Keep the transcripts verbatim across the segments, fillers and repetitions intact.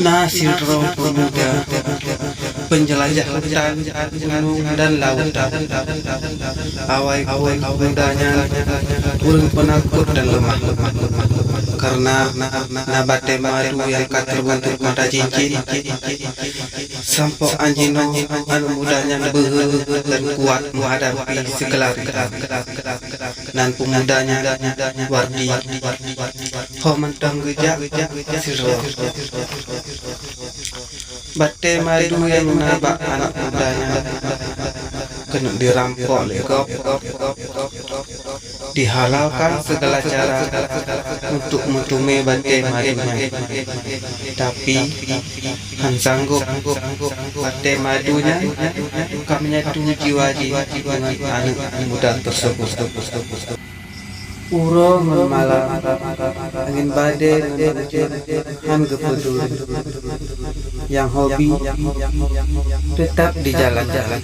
Na sidroe peumuda peunjeulajah hutan, gunong dan lautan. Awai phon peumuda nyan ureueng peunakot dan leumah, kareuna na batée madu nyang ka teubeuntuk mata cincin. Sampoe jinoe aneuëk muda nyan beuhe dan kuat meuhadapi sigala rintangan. Nan peumuda nyan Wardi, ho mantong geujak sidroe. Batée madu nyang na bak aneuëk muda nyan keuneuk jirampok lé gob. Dihalalkan segala cara untuk meuteumé batée madu nyan. Tapi, hán sanggob, batée madu nyan ka menyatu jiwa jih deungon aneuëk muda tersebut. Uroe ngon malam, angén badée ngon ujeuen hán geupeuduli. Nyang hobi teutap di jalan-jalan.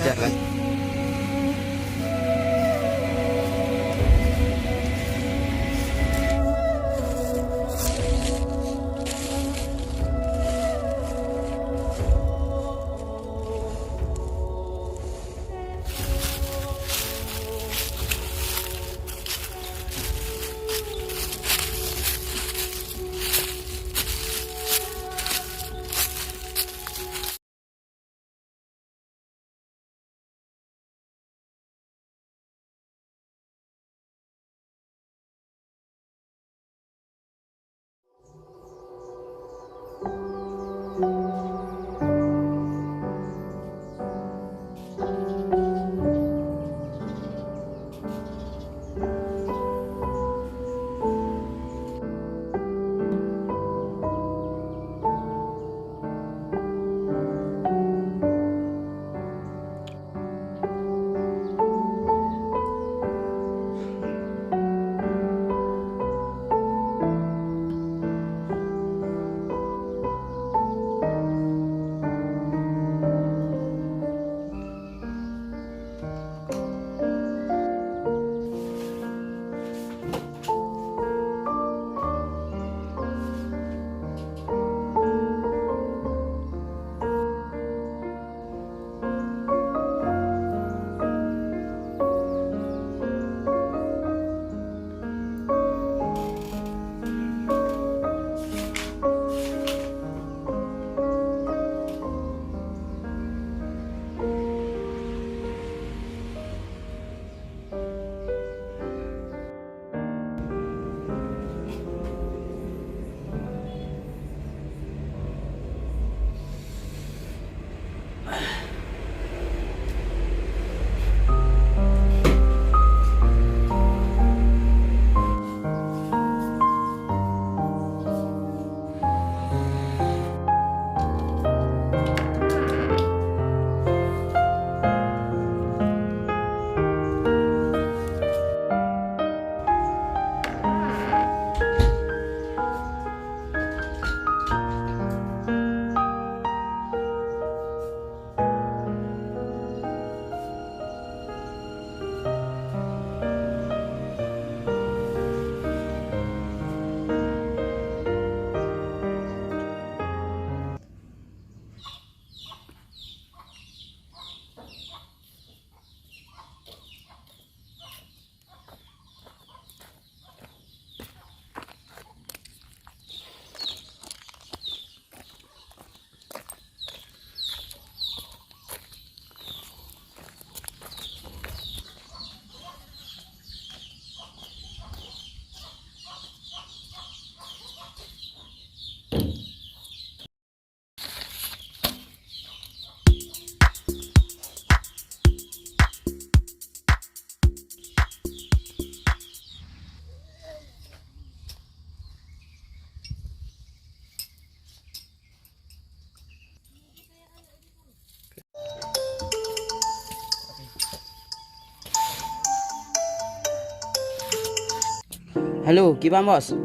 Halo, kiban, Bos?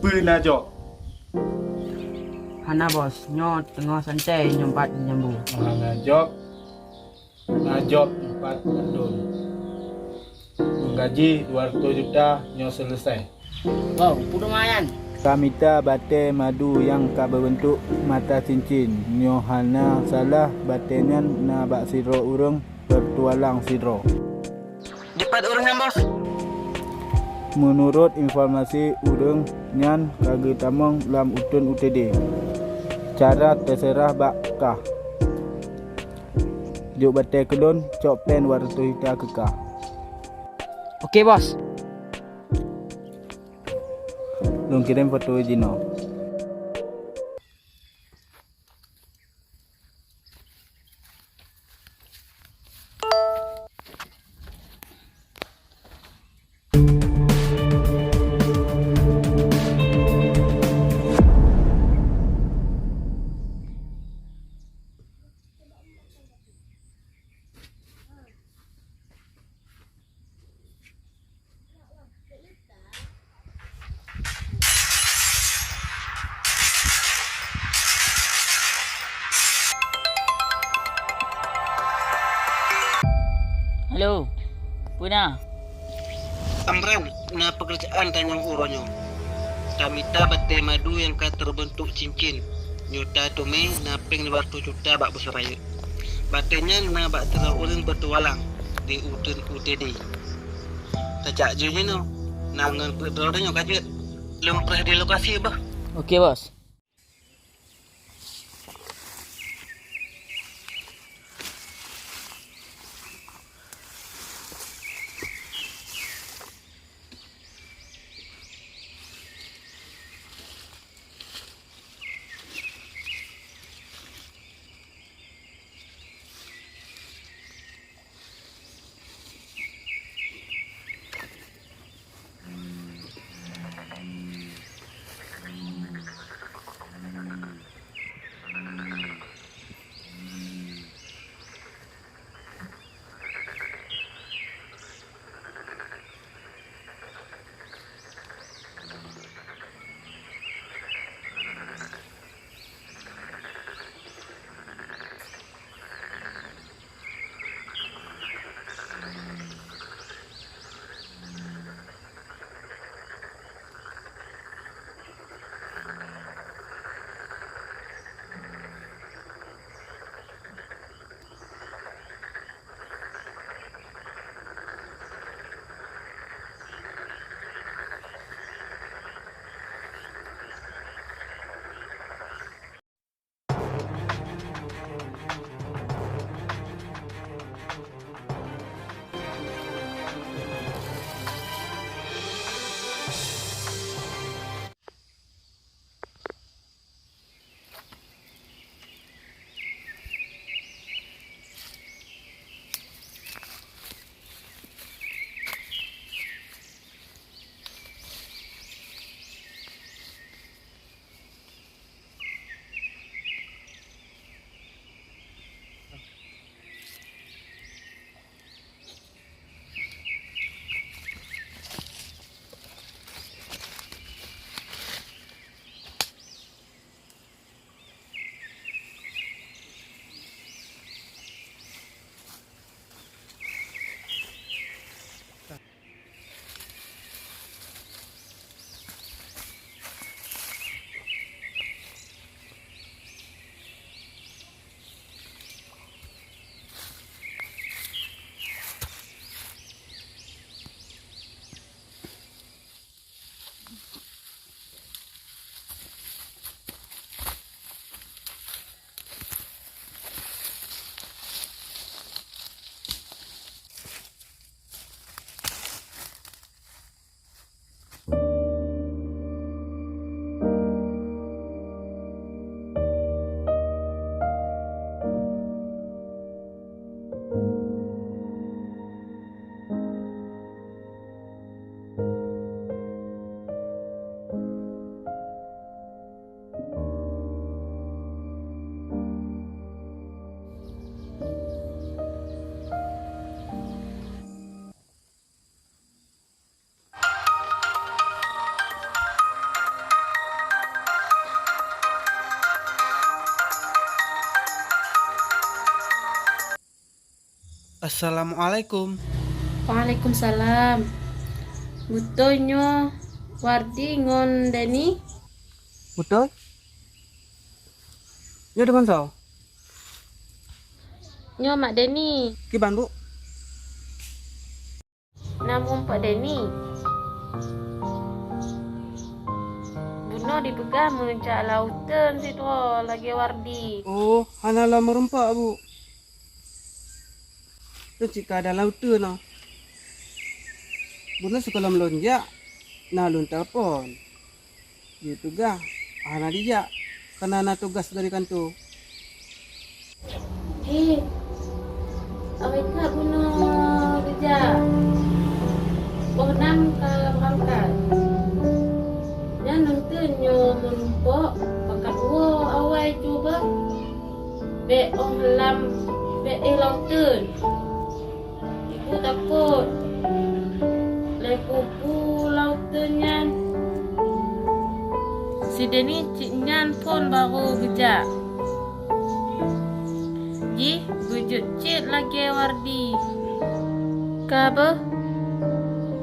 Peue na jok? Hana, Bos. Nyoe teungoh santai nyoe pat nyambung. Hana jok. Na jok empat bulan. Meugaji dua ratus juta nyoe selesai. Wow, peue teuma nyan? Ka mita batée madu nyang ka beubeuntok mata cincin. Nyoe hana salah, batée nyan na bak sidroe ureuëng peutualang sidroe. Dipat ureuëng nyan, Bos? Meunurot informasi ureuëng nyan ka geutamong lam uteuen U T D. Cara teuseurah bak kah. Jok batée keu lôn, cok péng dua ratus juta keu kah. Oke, Bos. Lôn kirém foto jinoe. Halo, peue na? Amran, na peukeurjaan tanyong uroe nyoe. Tamita batée madu nyang ka teubeuntok cincin. Nyoe tateumé na péng lima ratus juta bak bus rayeuk. Batée nyan na bak sidroe ureuëng peutualang di uteuen U T D. Tajak jih jinoe, na ngon peuet droeneuh nyoe ka jeuet. Lôn preh di lokasi, bah. Oke, Bos. Assalamualaikum. Waalaikumsalam. Beutôi nyoe Wardi ngon Deni. Beutôi? Nyoe deungon soe? Nyoe mak Deni. Kiban, Bu? Na meurumpok Deni. Bunoe dipeugah meujak lam uteuen sidroe lagèe Wardi. Oh, hana lom meurumpok, Bu. Lôn cit ka ada lam uteuen nyoe. Bunoe sigohlom lôn jak, na lôn telepon. Jipeugah hana jijak, kareuna na tugaih dari kantô. Eh, awai ka bunoe geujak. Boh nam ka beurangkat. Nyan neuteuen nyoe meurumpok pakat woe awai cuba. Bèk óh lam, bèk éh lam uteuen. Ibu takot lé peue-peue lam uteuen nyan. Si Deni cit nyan phôn barô geujak. Jih beujeuet cit lagèe Wardi. Ka beuh.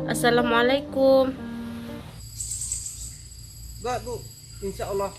Assalamualaikum. Göt, Bu. Insya Allah.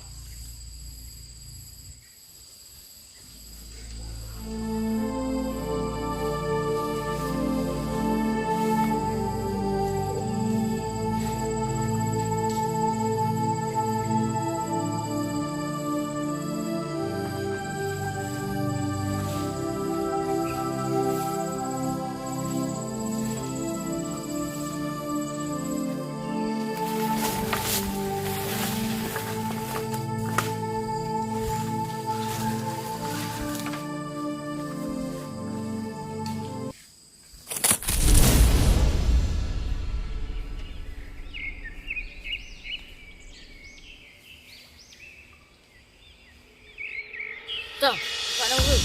Cang, kat dalam tu.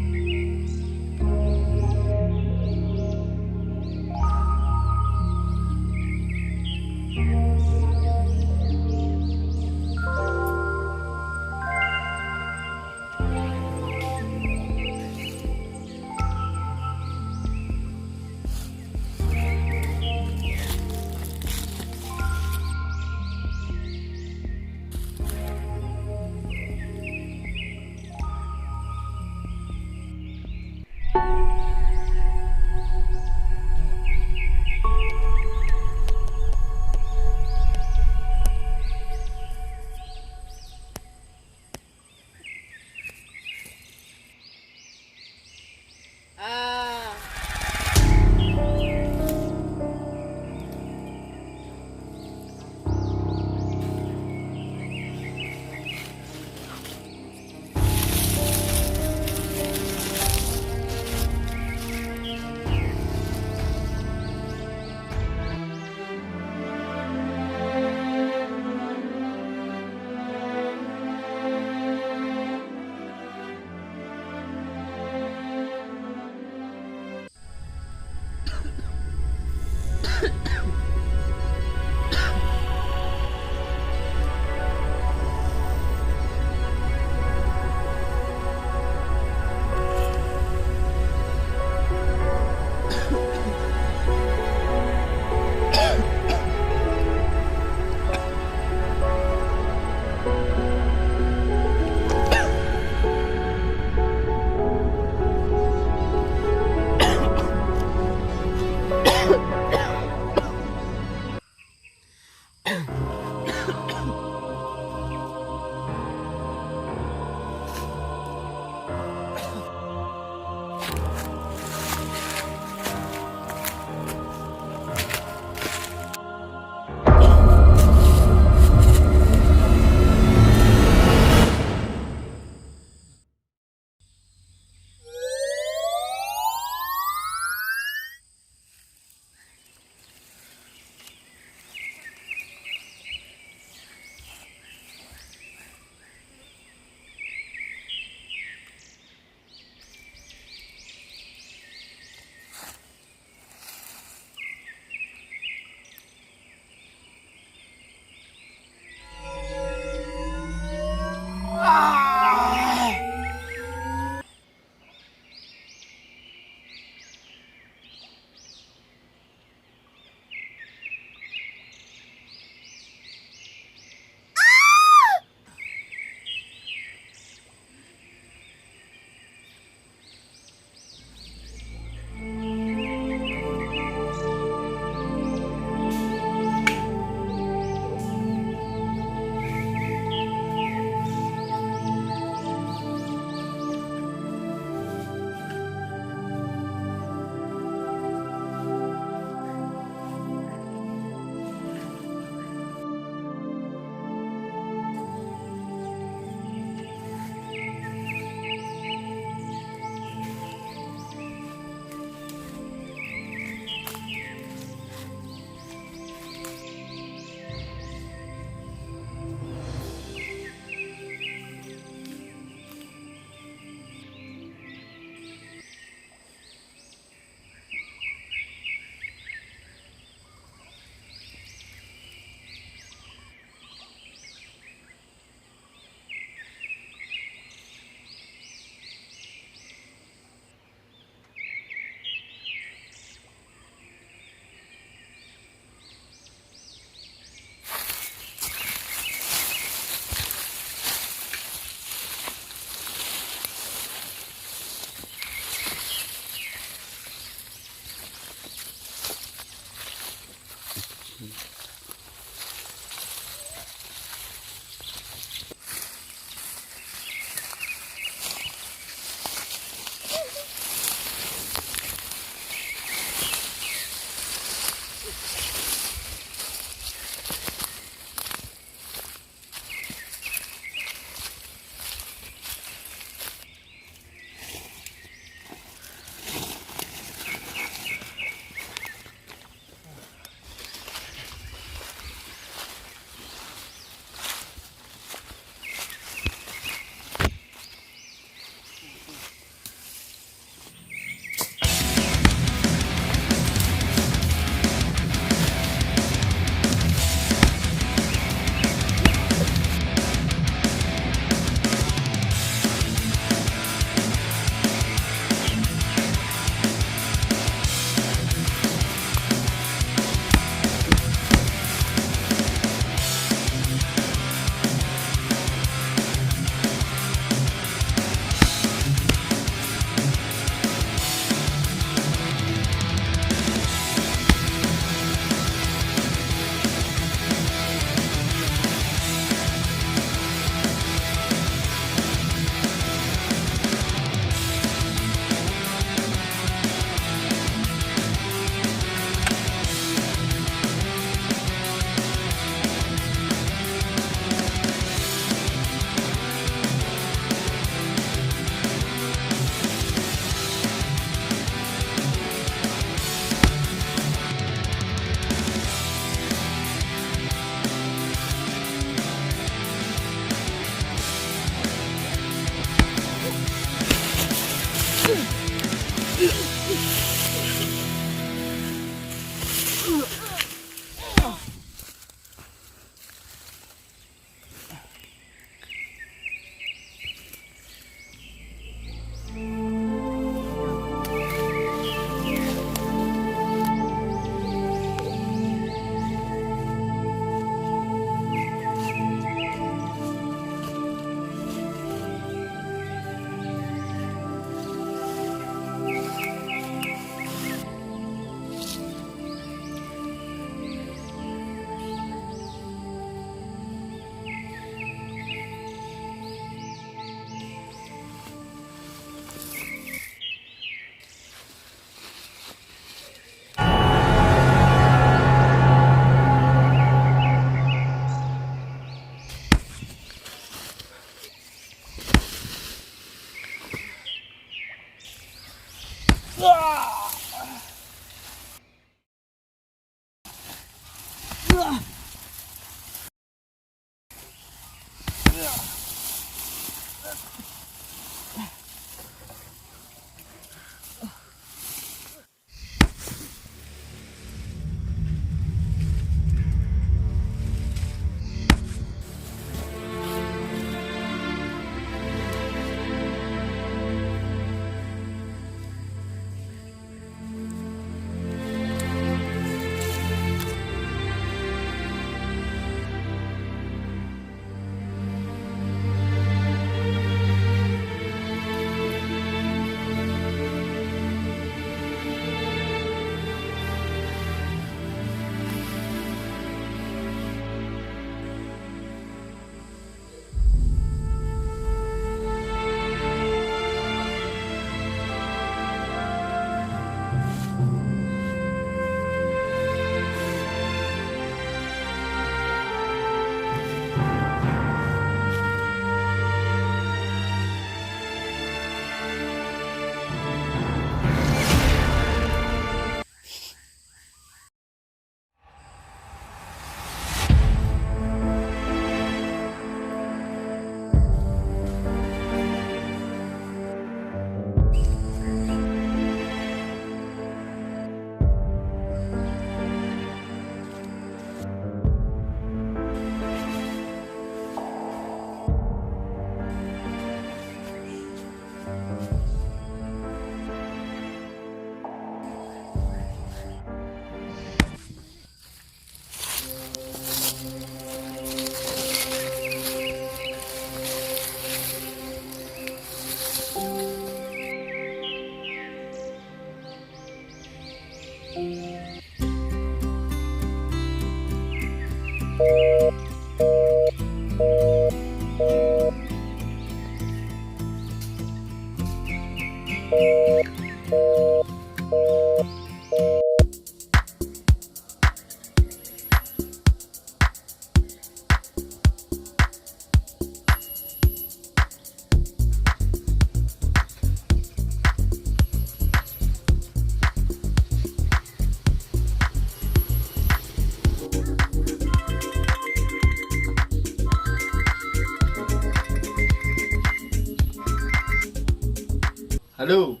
Halo.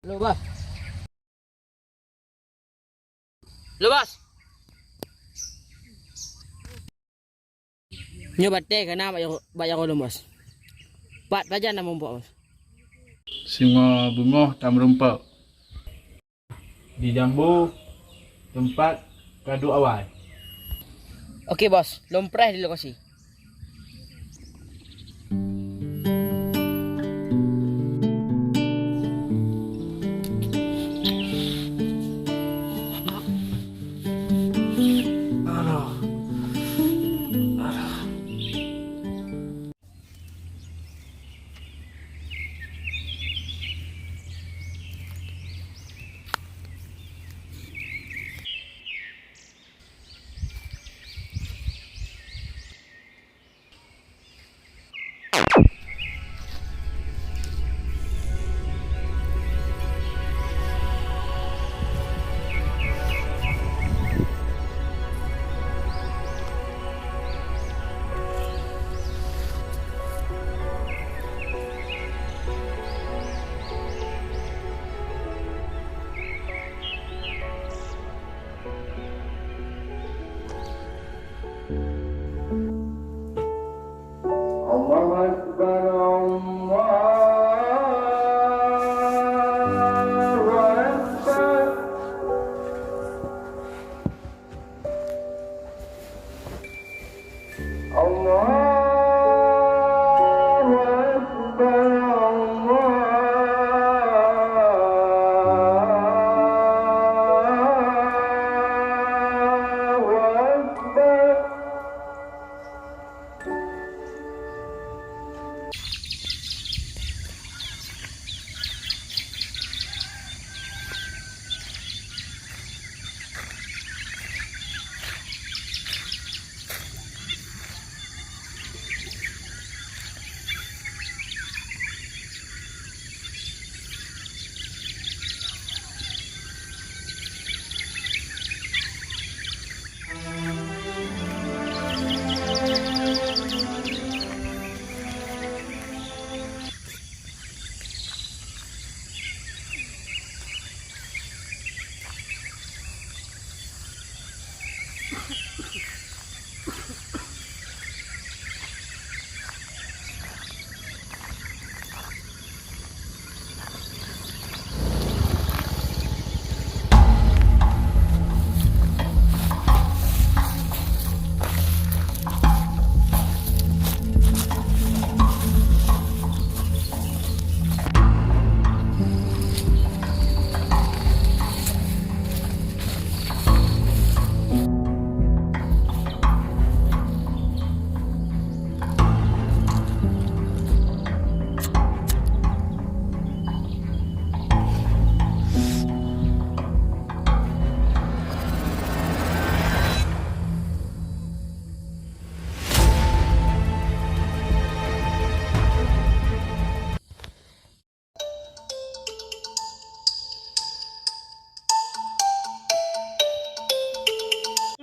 Halo, Bos. Halo, Bos. Nyoe batèe ka na bak jaroe, bak jaroe lôn, Bos. Pat sajan na meurumpok, Bos? Singoh beungoh tameurumpok. Di jambu teumpat ka duek awai. Oke, Bos. Lôn preh di lokasi.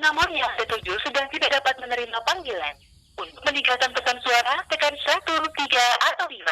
Nomor yang tertuju sedang tidak dapat menerima panggilan. Untuk meninggalkan pesan suara, tekan satu, tiga, atau lima.